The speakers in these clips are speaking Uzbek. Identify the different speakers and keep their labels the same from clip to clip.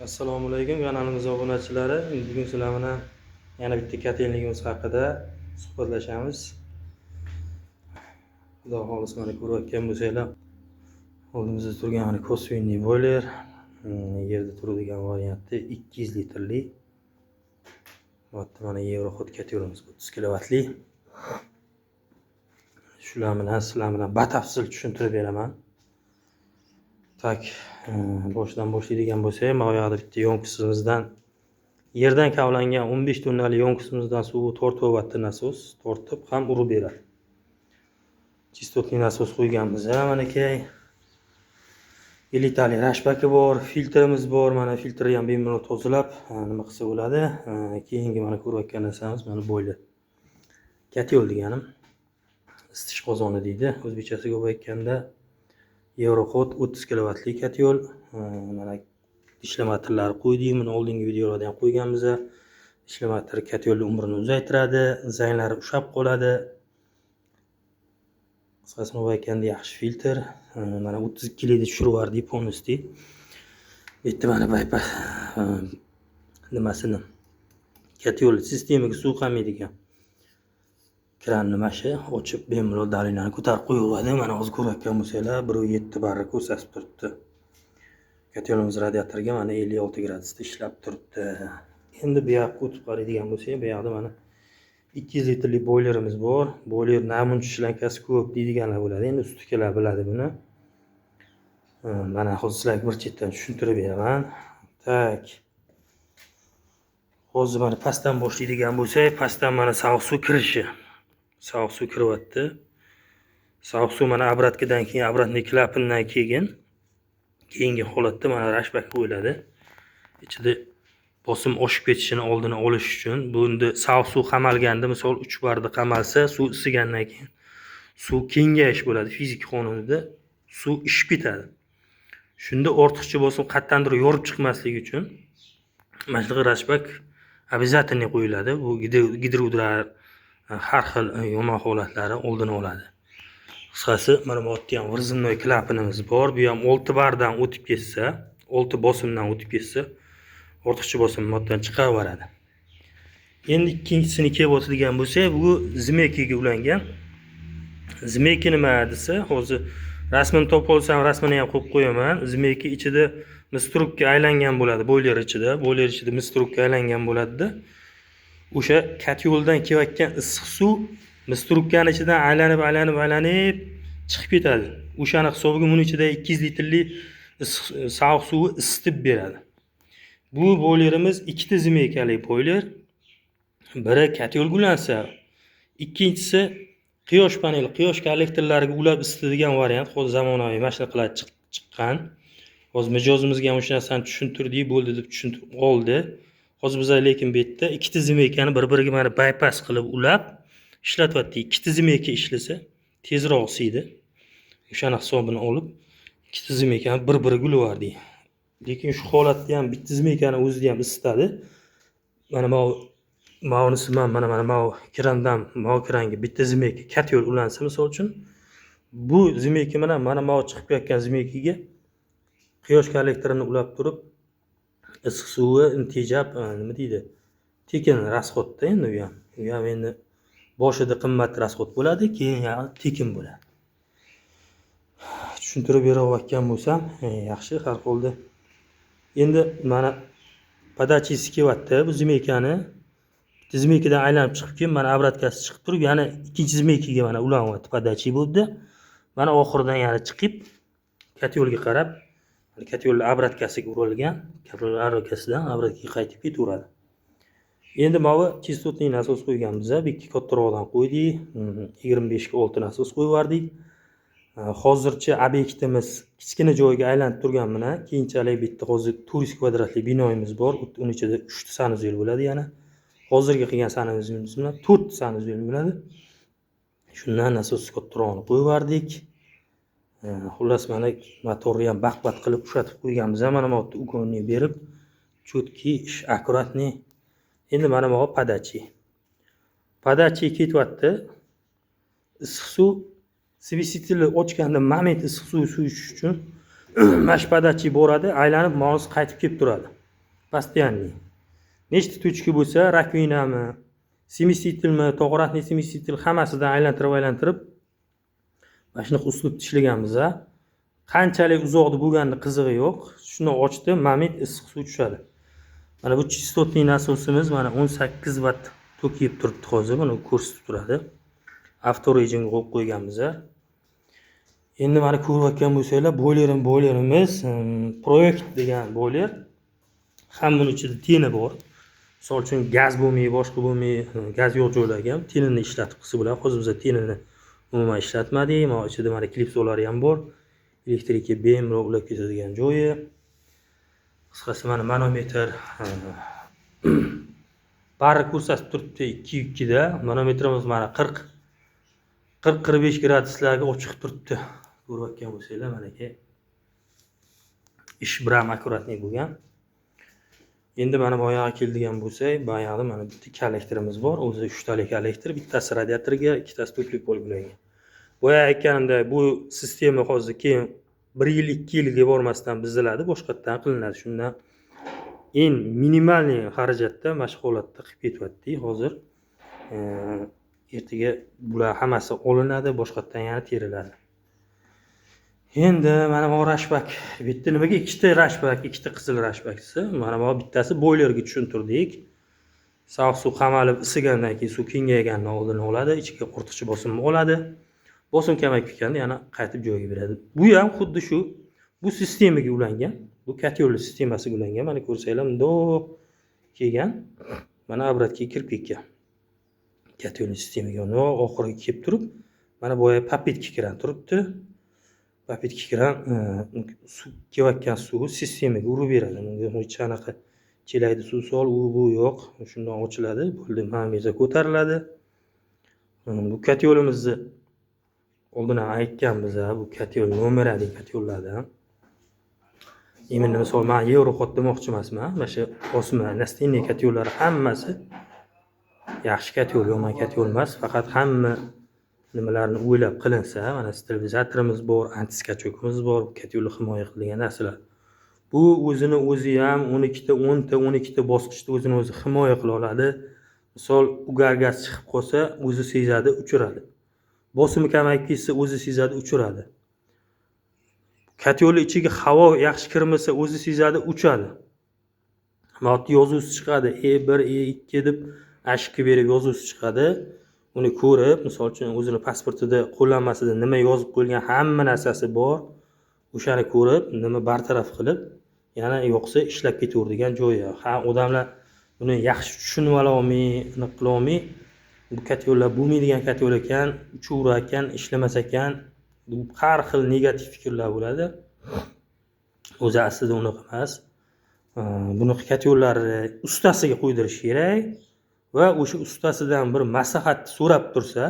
Speaker 1: Assalomu alaykum, kanalimiz obunachilari. Bugun sizlar bilan yana bitta котельник imiz haqida suhbatlashamiz. Xudo xohlasa, mana ko'rayotgan bo'lsanglar, oldimizda turgan mana косвенный бойлер, yerda turadigan varianti, 200 litrli. Bu yerda mana Евроход котёл imiz, 30 kilovatli. Shular bilan sizlar bilan batafsil tushuntirib beraman. Так, boshidan boshlaydigan bo'lsak, mana bu yoqda bitta ёмкость imizdan, yerdan kavlangan 15 tonnali ёмкость imizdan suvi tortyapti nasos, tortib ham urib beradi. Частотный nasos qo'yganmiz, manakay. Elitali рашпак i bor, filtrimiz bor, mana filtrni ham bemalol tozalab, nima qilsa bo'ladi. Keyingi mana ko'rayotgan narsamiz mana бойлер. Котёл deganim isitish qozoni deydi o'zbekchasiga olib aytganda. Евроход 30 kilovatli котёл. Mana дешламатор lar qo'ydik, buni oldingi videolarda ham qo'yganmiz. Дешламатор котёл ni umrini uzaytiradi, zanglari ushlab qoladi. Qisqasini olib aytganda, yaxshi filtr. Mana 32 likni tushirib yubordik полностью. Bu yerda mana bypass nimasini, котёл sistemaga suv qolmaydigan kranni mana shu ochib, bemalol давление ni ko'tarib qo'yaveradi. Mana hozir ko'rayotgan bo'lsanglar, 1,7 barni ko'rsatib turibdi. Котёл imiz radiatorga mana 56 gradusda ishlab turibdi. Endi bu yoqqa o'tib qaraydigan bo'lsak, bu yoqda mana 200 litrli бойлер imiz bor. Бойлер namuncha шланга si ko'p deydiganlar bo'ladi. Endi ustalar biladi buni. Mana hozir sizlarga bir chetdan tushuntirib beraman. Так. Hozir mana pastdan boshlaydigan bo'lsak, pastdan mana sovuq suv kirishi. Sovuq suv kiryapti. Sovuq suv mana обратка dan keyin, обратный klapandan keyin keyingi holatda mana рашпак qo'yiladi. Ichida bosim oshib ketishini oldini olish uchun. Bunda sovuq suv qamalganda, misol, 3 barda qamalsa, suv isigandan keyin suv kengayish bo'ladi. Fizik qonunida suv ishib ketadi. Shunda ortiqcha bosim qayerdandir yorib chiqmasligi uchun mana shunaqa рашпак обязательно qo'yiladi. Bu гидроудар, har xil yomon holatlari oldini oladi. Qisqasi, mana bu yerda ham врезной klapanimiz bor. Bu ham 6 bardan o'tib ketsa, 6 bosimdan o'tib ketsa, ortiqcha bosim bu yerdan chiqarib yuboradi. Endi ikkinchisini kelib o'tadigan bo'lsak, bu змейка ga ulangan. Змейка nima desa, hozir rasmini topib olsam, rasmini ham qo'yib qo'yaman. Змейка ichida mis trubka aylangan bo'ladi, бойлер ichida. Бойлер ichida mis trubka aylangan bo'ladida. O'sha котёл dan kelayotgan issiq suv mis trubkani ichidan aylanib, aylanib, aylanib chiqib ketadi. O'shani hisobiga buni ichida 200 litrli issiq sovuq suvi isitib beradi. Bu бойлер imiz ikkita змейка li бойлер. Biri котёл ga ulansa, ikkinchisi quyosh paneli, quyosh kollektorlariga ulab isitadigan variant. Hozir zamonaviy mana shunaqalar chiqqan. Hozir mijozimizga ham o'sha narsani tushuntirdik, bo'ldi deb tushuntirib oldi. Hozir bizlar lekin bu yerda ikkita змейка ni bir-biriga mana bypass qilib ulab ishlatyaptik. Ikkita змейка ishlasa, tezroq isiydi. O'shani hisobini olib, ikkita змейка ni bir-biriga ulaverdik. Lekin shu holatda ham bitta змейка ni o'zida ham isitadi. Mana manisi mana mana krandan mau kranga bitta змейка котёл ulansa, misol uchun, bu змейка bilan mana mau chiqib kelayotgan змейка ga quyosh kollektorini ulab turib, issiq suvi tejab, nima deydi, tekin расход da endi u ham. U ham endi boshida qimmat расход bo'ladi, keyin tekin bo'ladi. Tushuntirib berayotgan bo'lsam, yaxshi har holda. Endi mana подача si kelyapti bu змейка ni. Bitta змейка dan aylanib chiqib keyin mana обратка si chiqib turib, yana ikkinchi змейка ga mana ulanyapti, подача bo'ldi. Mana oxiridan yana chiqib, котёл ga qarab, котёл ni обратка siga urilgan, обратка sidan обратка ga qaytib ketaveradi. Endi mana bu частотный nasos qo'yganmiz, bu ikki kattaroqdan qo'ydik. 25 ga 6 nasos qo'yib yubordik. Hozircha obyektimiz kichkina joyga aylanib turgan bilan, keyinchalik bitta hozir 400 kvadratli binoyimiz bor. Uni ichida 3 ta санузел bo'ladi yana. Hozirgi qilgan санузел imiz bilan 4 ta санузел bo'ladi. Shundan nasos kattarog'ini qo'yib yubordik. Xullas, mana motorni ham baquvvat qilib ushatib qo'yganmiz. Mana bu yerda угонный berib, четкий ish, аккуратный. Endi mana bu подачи. Подачи ketyapti. Issiq suv смеситель ni ochganda moment issiq suv ichish uchun mana shu подачи boradi, aylanib mouse qaytib kelib turadi. Постоянный. Nechta точка bo'lsa, раковина mi, смеситель mi, tog'oratli смеситель, hammasidan aylantirib aylantirib mana shunaqa uslubda ishlaganmiz. A qanchalik uzoqda bo'lganini qizig'i yo'q, shuni ochdi, момент issiq suv tushadi. Mana bu частотный nasosimiz, mana 18 vatt tok yeb turibdi hozir, buni ko'rsatib turadi. Авто rejimga qo'yib qo'yganmiz. Endi mana ko'rayotgan bo'lsanglar, boylerimiz Proyekt degan boyler ham, buni ichida тена bor. Misol uchun, gaz bo'lmay, boshqa bo'lmay, gaz yo'q joylarga ham тена ni ishlatib qilsa bo'ladi. Hozir biz тена ni umuman ishlatmadik. Mana ichida mana klipsolari ham bor, elektrika bemalol ulab ketadigan joyi. Qisqasi, mana manometr bari ko'rsatib turibdi 2,2da. Manometrimiz mana 40, 45 graduslarga olib chiqib turibdi, ko'rayotgan bo'lsanglar. Manaki ish biram аккуратный bo'lgan. Endi mana boyag'i keladigan bo'lsak, boyag'ida mana bitta kollektorimiz bor o'zi, uchtalik kollektor: bittasi radiatorga, ikkitasi теплый пол ga ulangan. Boya aytganimdek, bu sistema hozir keyin bir yil, 2 yilga bormasdan buziladi, boshqatdan qilinadi. Shundan eng минимальный xarajatda mana shu holatda qilib ketyaptik hozir. Ertaga bular hammasi olinadi, boshqatdan yana teriladi. Endi mana bu рашпак. Bu yerda nimaga ikkita рашпак, ikkita qizil рашпак desa, mana bu bittasi boylerga tushuntirdik, sovuq suv qamalib isigandan keyin suv kengayganini oldini oladi, ichiga ortiqcha bosimni oladi, bosim kamayib ketganda yana qaytib joyiga beradi. Bu ham xuddi shu, bu sistemaga ulangan, bu котёл sistemasiga ulangan. Mana ko'rsanglar, mundoq kelgan, mana обратка ga kirib ketgan котёлный sistemaga. Oxiriga kelib turib, mana boya попитка kran turibdi. Попитка kran suv kelayotgan suvi sistemaga urib beradi. Unga hech qanaqa chelakda suv sol, u bu yo'q, shundan ochiladi, bo'ldi, mana ko'tariladi. Bu котёл imizni oldin ham aytganmiz, bu котёл номер один котёл lardan. Именно, misol, man Yevroxod demoqchi emasman, mana shu osma настенный котёл lari hammasi yaxshi котёл, yomon котёл emas, faqat hamma nimalarni o'ylab qilinsa. Mana stabilizatorimiz bor, антискачок imiz bor, котёл ni himoya qiladigan narsalar. Bu o'zini o'zi ham 12 ta, 10 ta, 12 ta bosqichda o'zini o'zi himoya qila oladi. Misol, угар gaz chiqib qolsa, o'zi sezadi, o'chiradi. Bosimi kamayib ketsa, o'zi sezadi, o'chiradi. Котёл ni ichiga havo yaxshi kirmasa, o'zi sezadi, o'chadi. Mana bu yerda yozuvsi chiqadi, E1, E2 deb ошибка berib yozuvsi chiqadi. Uni ko'rib, misol uchun, o'zini pasportida, qo'llanmasida nima yozib qo'yilgan, hamma narsasi bor, o'shani ko'rib, nima bartaraf qilib, yana yoqsa ishlab ketaveradigan joyi. Ha, odamlar buni yaxshi tushunib ololmay, anaqa qilolmay, bu котёл lar bo'lmaydigan котёл ekan, uchaverar ekan, ishlamas ekan, har xil negativ fikrlar bo'ladi. O'zi aslida unaqa emas. Bunaqa котёл larni ustasiga qo'ydirish kerak va o'sha ustasidan bir maslahat so'rab tursa,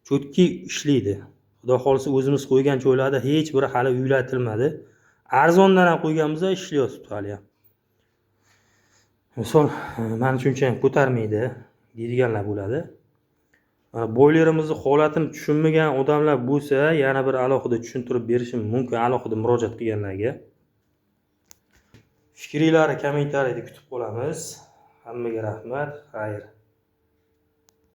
Speaker 1: четкий ishlaydi. Xudo xohlasa, o'zimiz qo'ygan joylarda hech biri hali uylatilmadi. Arzondan ham qo'yganmiz, ishlayotibdi haliyam. Misol, mani tushuncham ko'tarmaydi deydiganlar bo'ladi. Boylerimizni holatini tushunmagan odamlar bo'lsa, yana bir alohida tushuntirib berishim mumkin alohida murojaat qilganlarga. Fikringlarni kommentariyada kutib qolamiz. Hammaga rahmat, xayr.